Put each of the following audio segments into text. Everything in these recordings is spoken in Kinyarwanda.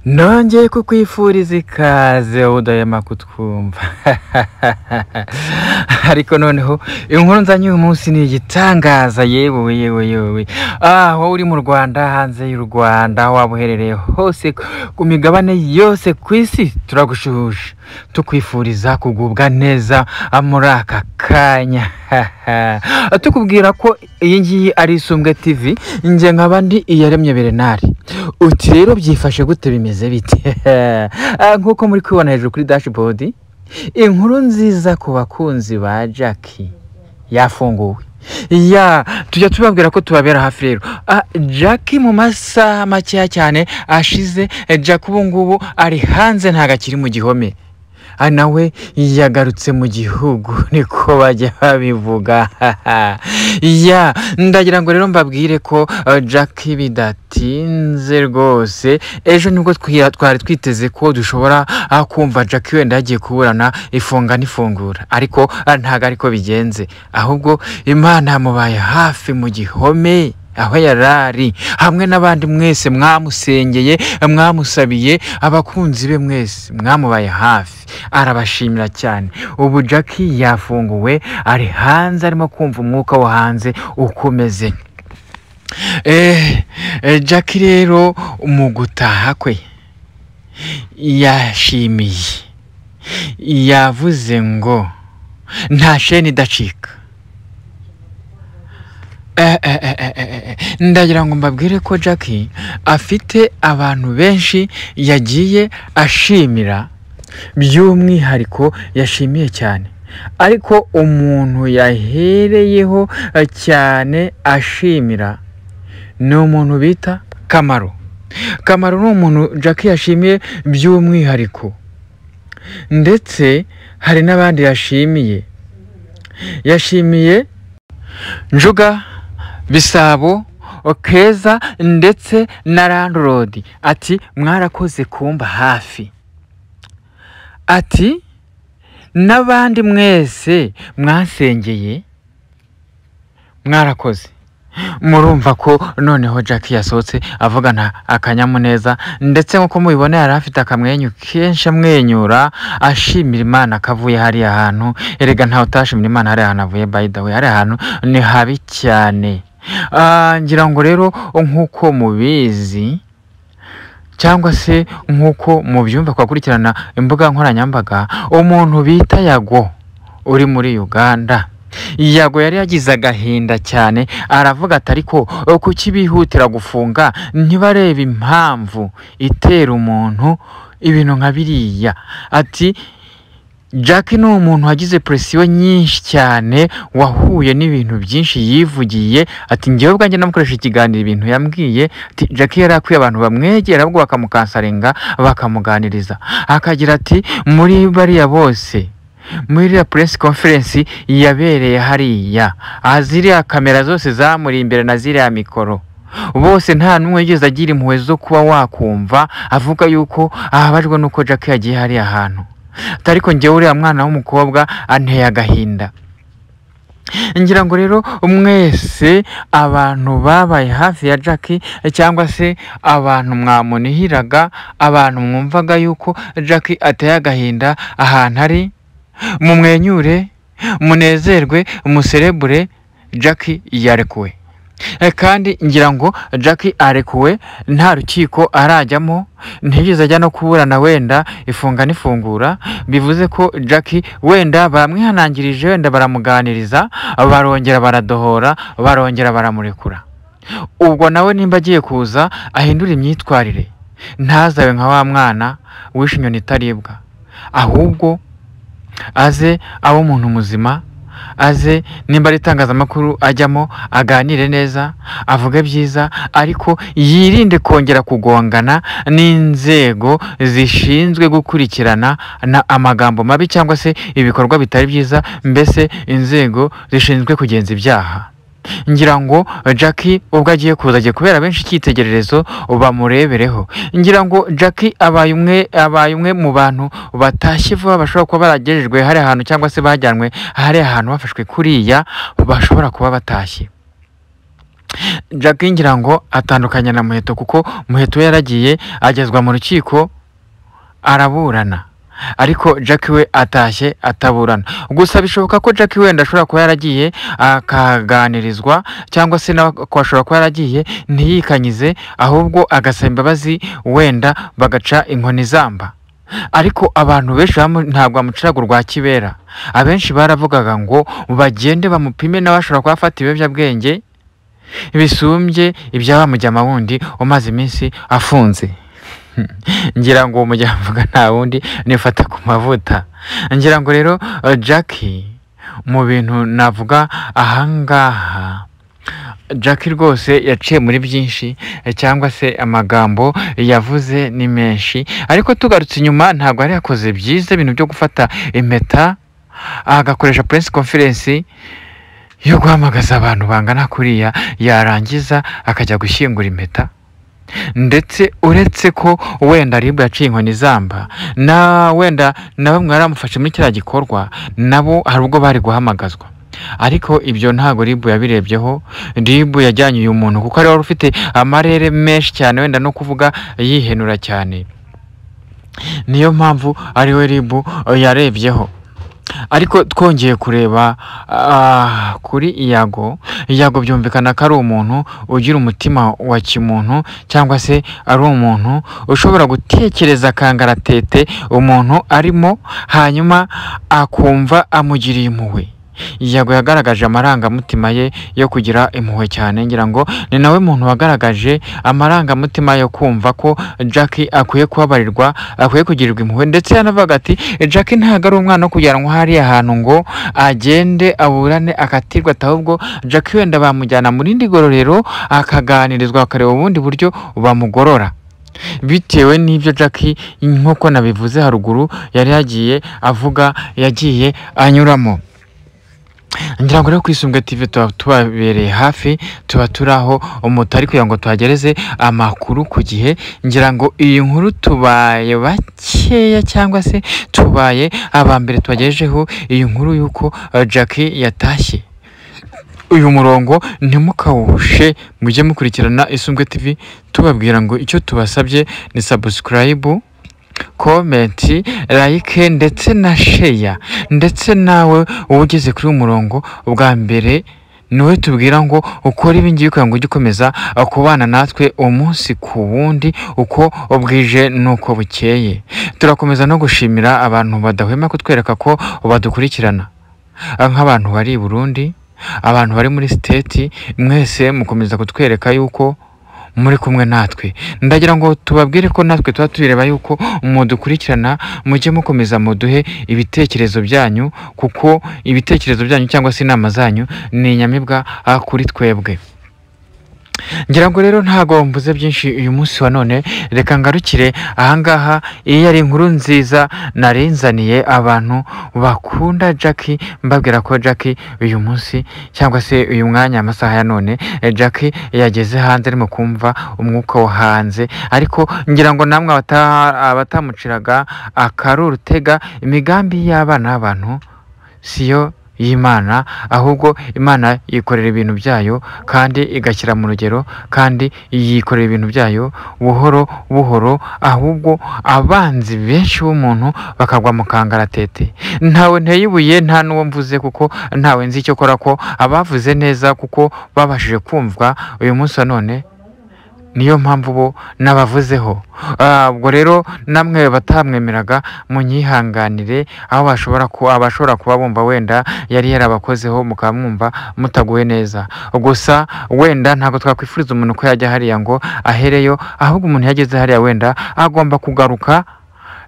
Nongeye kukwifuriza ikaze udahema kutwumva. Ariko noneho inkuru nzanye uyu munsi ni igitangaza. Yewe yewe yewe, wowe uri mu Rwanda, hanze y'u Rwanda, aho waba uherereye hose ku migabane yose ku isi, turagushuhuje tukwifuriza kugubwa neza muri aka kanya, tukubwira ko iyi ngiyi ari Isumbwe TV. Njye nkaba ndi Iyaremye Bernard. Uti rero byifashe gute, bimeze bite? Nk'uko muri kubibona hejuru kuri dashboard, inkuru nziza ku bakunzi ba Jackie, yafunguwe. Ya tujya tubabwira ko tubabera hafi. Rero Jackie mu masaha makeya cyane ashize, Jackie ubu ngubu ari hanze, ntabwo akiri mu gihome. Nawe yagarutse mu gihugu, niko bajya babivuga. Ya ndagira ngo rero mbabwire ko Jackie bidatinze rwose, ejo nibwo twari twiteze ko dushobora kumva Jackie wenda yagiye kuburana ifunga n'ifungura, ariko ntabwo ariko bigenze. Ahubwo Imana yamubaye hafi mu gihome aho yarari, hamwe n'abandi mwese mwamusengeye, mwamusabiye, abakunzi be mwese mwamubaye hafi, arabashimira cyane. Ubu Jackie yafunguwe, ari hanze, arimo kumva umwuka wo hanze uko umeze. Jackie rero mu gutaha kwe yashimiye, yavuze ngo nta sheni idacika. Ndagira ngo mbabwire ko Jackie afite abantu benshi yagiye ashimira, by'umwihariko yashimiye cyane, ariko umuntu yahereyeho cyane ashimira ni umuntu bita Kamaro. Kamaro ni umuntu Jackie yashimiye by'umwihariko, ndetse hari n'abandi yashimiye. Yashimiye Njuga, Bisabo, Keza ndetse na landlord, ati mwarakoze kumba hafi, ati n'abandi mwese mwasengeye mwarakoze. Murumva ko noneho Jackie yasohotse avugana akanyamuneza, ndetse nk'uko mubibona yari afite akamwenyu kenshi, amwenyura ashimira Imana ko avuye hariya hantu. Erega ntawe utashimira Imana hariya hantu avuye. By the way, hariya hantu ni habi cyane. Ngira ngo rero nk'uko mubizi cyangwa se nk'uko mubyumva kwakurikirana imbuga nkoranyambaga, umuntu bita Yago uri muri Uganda, Yago yari yagize agahinda cyane, aravuga ati ariko kuki bihutira gufunga ntibarebe impamvu itera umuntu ibintu nka biriya? Ati Jack ni umuntu wagize pression nyinshi cyane, wahuye n'ibintu byinshi yivugiye. Ati njyewe ubwanjye namukoresha ikiganiro, ibintu yambwiye, ati Jack yari akwiye abantu bamwegera ahubwo bakamukansaringa, bakamuganiriza. Akagira ati muri bariya bose, muri iriya press conference yabereye hariya, aha ziriya kamera zose zamuri imbere na ziriya mikoro, bose nta n'umwe wigeze agira impuhwe zo kuba wakumva avuga yuko ababajwe n'uko Jack yagiye hariya hantu. Ariko njyewe uriya mwana w'umukobwa anteye agahinda. Ngira ngo rero mwese abantu babaye hafi ya Jackie, cyangwa se abantu mwamunihiraga, abantu mwumvaga yuko Jackie ateye agahinda ahantu ari, mumwenyure, munezerwe, muserebure. Jackie yarekuwe. Kandi ngira ngo Jackie arekuwe nta rukiko arajyamo, ntiyigeze ajya no kuburana wenda ifunga n'ifungura. Bivuze ko Jackie wenda bamwihanangirije, wenda baramuganiriza, barongera baradohora, barongera baramurekura. Ubwo nawe nimba agiye kuza ahindura imyitwarire, ntazabe nka wa mwana wishe inyoni itaribwa, ahubwo aze abe umuntu muzima. Aze nimba ari itangazamakuru ajyamo, aganire neza, avuge byiza, ariko yirinde kongera kugongana n'inzego zishinzwe gukurikirana amagambo mabi cyangwa se ibikorwa bitari byiza, mbese inzego zishinzwe kugenza ibyaha. Ngira ngo Jackie ubwo agiye kuza agiye kubera benshi icyitegererezo, bamurebereho. Ngira ngo Jackie abaye umwe mu bantu batashye vuba bashobora kuba baragejejwe hariya hantu cyangwa se bajyanwe hariya hantu bafashwe kuriya, bashobora kuba batashye. Jackie ngira ngo atandukanye na Muheto, kuko Muheto yaragiye agezwa mu rukiko araburana, ariko Jackie we atashye ataburana. Gusa bishoboka ko Jackie wenda ashobora kuba yaragiye akaganirizwa, cyangwa se nawe ashobora kuba yaragiye ntiyikanyize, ahubwo agasaba imbabazi wenda bagaca inkoni zamba. Ariko abantu benshi ntabwo bamuciraga urwa kibera, abenshi baravugaga ngo bagende bamupime nawe ashobora kuba afata ibiyobyabwenge bisumbye ibya mujyama wundi umaze iminsi afunze. Ngira ngo mujya mvuga nta wundi nifata ku mavuta. Ngira ngo rero Jackie mu bintu navuga ahangaha, Jackie rwose yaciye muri byinshi, cyangwa se amagambo yavuze ni menshi, ariko tugarutse inyuma ntabwo yari yakoze byiza ibintu byo gufata impeta agakoresha press conference yo guhamagaza abantu bangana kuriya, yarangiza akajya gushyingura impeta. Ndetse uretse ko wenda RIB yaciye inkoni zamba, na wenda na bamwe baramufashe muri kiriya gikorwa, nabo hari ubwo bari guhamagazwa, ariko ibyo ntabwo RIB yabirebyeho. RIB yajyanye uyu muntu kuko ari wari ufite amarere menshi cyane, wenda no kuvuga yihenura cyane, niyo mpamvu ariwe RIB yarebyeho. Ariko twongeye kureba kuri Yago, Yago byumvikana ko ari umuntu ugira umutima wa kimuntu, cyangwa se ari umuntu ushobora gutekereza akangaratete umuntu arimo, hanyuma akumva amugiriye impuhwe. Yago yagaragaje amarangamutima ye yo kugira impuhwe cyane, ngira ngo ni nawe muntu wagaragaje amarangamutima yo kumva ko Jackie akwiye kubabarirwa, akwiye kugirirwa impuhwe. Ndetse yanavuga ati Jackie ntabwo ari umwana wo kujyanwa hariya hantu ngo agende aburane akatirwa, ahubwo Jackie wenda bamujyana mu rindi gororero akaganirizwa, bakareba ubundi buryo bamugorora, bitewe n'ibyo Jackie nk'uko nabivuze haruguru yari yagiye avuga, yagiye anyuramo. Ngira ngo rero ku Isumbwe TV tuba tubabereye hafi, tuba turi aho umutari kugira ngo tuhagereze amakuru ku gihe. Ngira ngo iyi nkuru tubaye bakeya, cyangwa se tubaye aba mbere tubagejejeho iyi nkuru y'uko Jackie yatashye. Uyu murongo ntimukawushe, mujye mukurikirana Isumbwe TV, tubabwira ngo icyo tubasabye ni subscribe, comment, like ndetse na share. Ndetse nawe ugeze kuri uyu murongo bwa mbere niwe tubwira ngo ukore ibi ngibi kugira ngo ujye ukomeza kubana natwe umunsi ku wundi, uko bwije n'uko bukeye. Turakomeza no gushimira abantu badahwema kutwereka ko badukurikirana, nk'abantu bari i Burundi, abantu bari muri state, mwese mukomeza kutwereka yuko muri kumwe natwe. Ndagira ngo tubabwire ko natwe tuba tubireba yuko mudukurikirana, mujye mukomeza muduhe ibitekerezo byanyu, kuko ibitekerezo byanyu cyangwa se inama zanyu ni inyamibwa kuri twebwe. Ngira ngo rero ntago mvuze byinshi uyu munsi wa none, reka ngarukire ahangaha. Iyi yari inkuru nziza narinzaniye abantu bakunda Jackie, mbabwira ko Jackie uyu munsi cyangwa se uyu mwanya amasaha ya none Jackie yageze hanze, arimo kumva umwuka wo hanze. Ariko ngira ngo namwe abatamuciraga akari urutega, imigambi y'abana b'abantu siyo y'Imana, ahubwo Imana yikorera ibintu byayo kandi igashyira mu rugero, kandi yikorera ibintu byayo buhoro buhoro, ahubwo abanzi benshi b'umuntu bakagwa mu kangaratete. Ntawe nteye ibuye, nta n'uwo mvuze, kuko ntawe nzi icyo kora, ko abavuze neza kuko babashije kumvwa uyu munsi wa none, niyo mpamvu bo nabavuzeho. Ubwo rero namwe batamwemeraga munyihanganire, aho abashobora kuba bumva wenda yari yarabakozeho mukaba mwumva mutaguwe neza. Gusa wenda ntabwo twakwifuriza umuntu ko yajya hariya ngo ahereyo, ahubwo umuntu yageze hariya wenda agomba kugaruka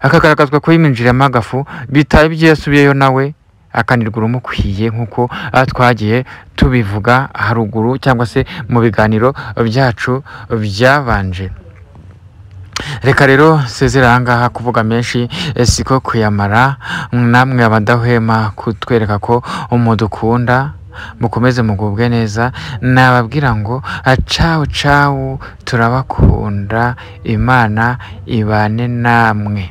akagaragazwa ko yiminjiramo agafu, bitaba ibyo yasubiyeyo nawe akanirwa urumukwiye, nk'uko twagiye tubivuga haruguru cyangwa se mu biganiro byacu byabanje. Reka rero nsezere ahangaha, kuvuga menshi siko kuyamara. Namwe abadahwema kutwereka ko mudukunda, mukomeze mugubwe neza. Nababwira ngo cawu cawu, turabakunda, Imana ibane namwe.